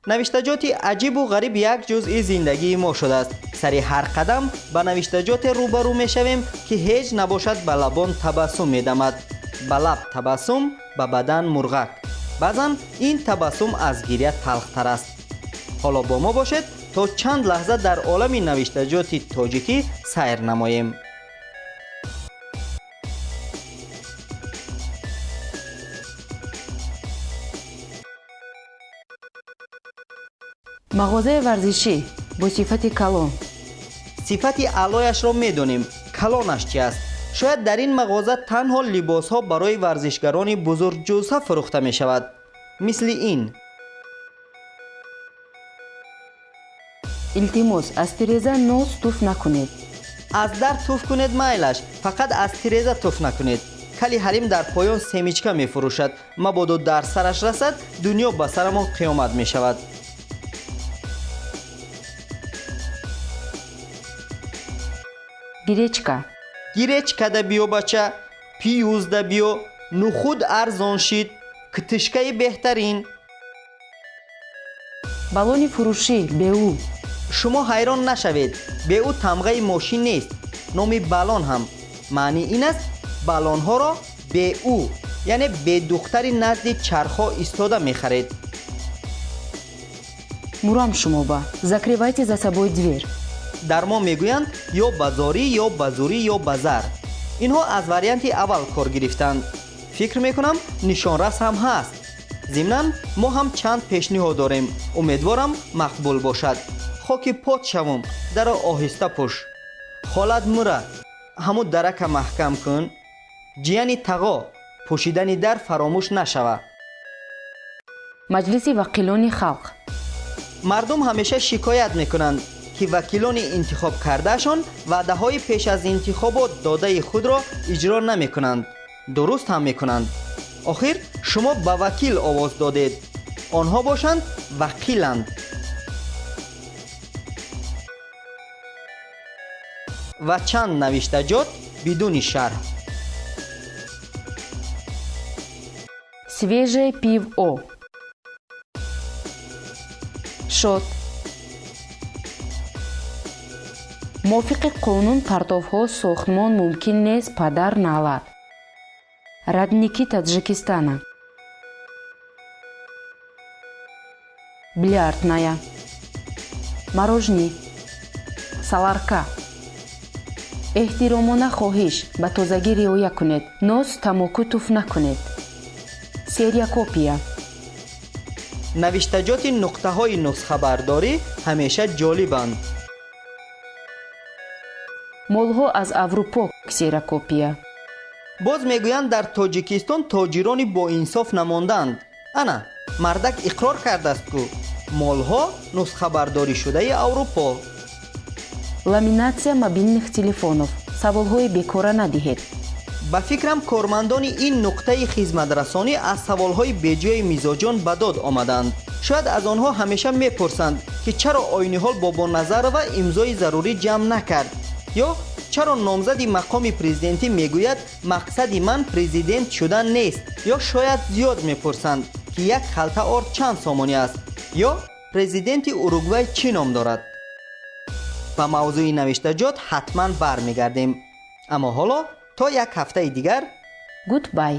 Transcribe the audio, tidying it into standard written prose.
Навиштаҷоти аҷибу ғариб як ҷузъи зиндагии мо шудааст. Сари ҳар қадам ба навиштаҷоте рӯбарӯ мешавем, ки ҳеҷ набошад, ба лабон табассум медамад. Ба лаб табассум, ба бадан мурғак. Баъзан ин табассум аз гиря талхтар аст. Ҳоло бо мо бошед, то чанд лаҳза дар олами навиштаҷоти тоҷикӣ сайр намоем. Мағозаи варзишӣ бо сифати калон. Сифати аълояшро медонем, калонаш чи аст? Шояд дар ин мағоза танҳо либосҳо барои варзишгарони бузургҷузъа фурӯхта мешавад, мисли ин. Илтимос, аз тиреза нос туф накунед. Аз дар туф кунед, майлаш, фақат аз тиреза туф накунед. Кали ҳалим дар поён семечка мефурӯшад. Мабодо дар сараш расад, дунё ба сарамон қиёмат мешавад. Гречка. Гречка да биё, бача, пиёзда биё, нухуд арзон шид, китишкаи беҳтарин. Баллони фурӯшӣ беу. Шумо ҳайрон нашавед, беу тамғаи мошин нест, номи баллон ҳам. Маъни ин аст, баллонҳоро беу, яъне бедухтари назди чархҳо истода мехаред. Мурам шумоба, закрывайте за собой дверь. Дар мо мегӯянд: ё ба зорӣ, ё ба зурӣ, ё ба зар. Инҳо аз варианти аввал кор гирифтанд. Фикр мекунам, нишонрас ҳам ҳаст. Зимнан, мо ҳам чанд пешниҳод дорем, умедворам, мақбул бошад. Хоки пот шавум, даро оҳиста пӯш. Холат мура, ҳаму дарака маҳкам кун. Ҷияни тағо, пӯшидани дар фаромӯш нашава. Маҷлиси вакилони халқ. Мардум ҳамеша шикоят мекунанд, ки вакилони интихоб кардаашон ваъдаҳои пеш аз интихобот додаи худро иҷро намекунанд. Дуруст ҳам мекунанд. Охир шумо ба вакил овоз додед, онҳо бошанд вақиланд. Ва чанд навиштаҷот бидуни шарҳ. Свежее пиво. Шот. Мувофиқи қонун партовҳо сохтмон мумкин нест, падар налат. Родники Таджикистана. Бильярдная. Мороженое. Солярка. Эҳтиромона хоҳиш, ба тозагӣ риоя кунед, нос, тамоку туф накунед. Ксерокопия. Навиштаҷоти нуқтаҳои нусхабардорӣ ҳамеша ҷолибанд. Молҳо аз Аврупо, ксерокопия. Боз мегӯянд, дар Тоҷикистон тоҷирони боинсоф намонданд. Ана, мардак иқрор кардааст, ку молҳо нусхабардоришудаи Аврупо. Ламинация мобильных телефонов. Саволҳои бекора надиҳед. Ба фикрам, кормандони ин нуқтаи хизматрасонӣ аз саволҳои беҷои мизоҷон ба дод омаданд. Шояд аз онҳо ҳамеша мепурсанд, ки чаро Ойниҳол Бобоназарова имзои зарурӣ ҷамъ накард, ё чаро номзади мақоми президентӣ мегӯяд, мақсади ман президент шудан нест, ё шояд зиёд мепурсанд, ки як халта орд чанд сомонӣ аст, ё президенти Уругвай чӣ ном дорад. Ба мавзӯи навиштаҷот ҳатман бармегардем, аммо ҳоло то як ҳафтаи дигар. Goodbye.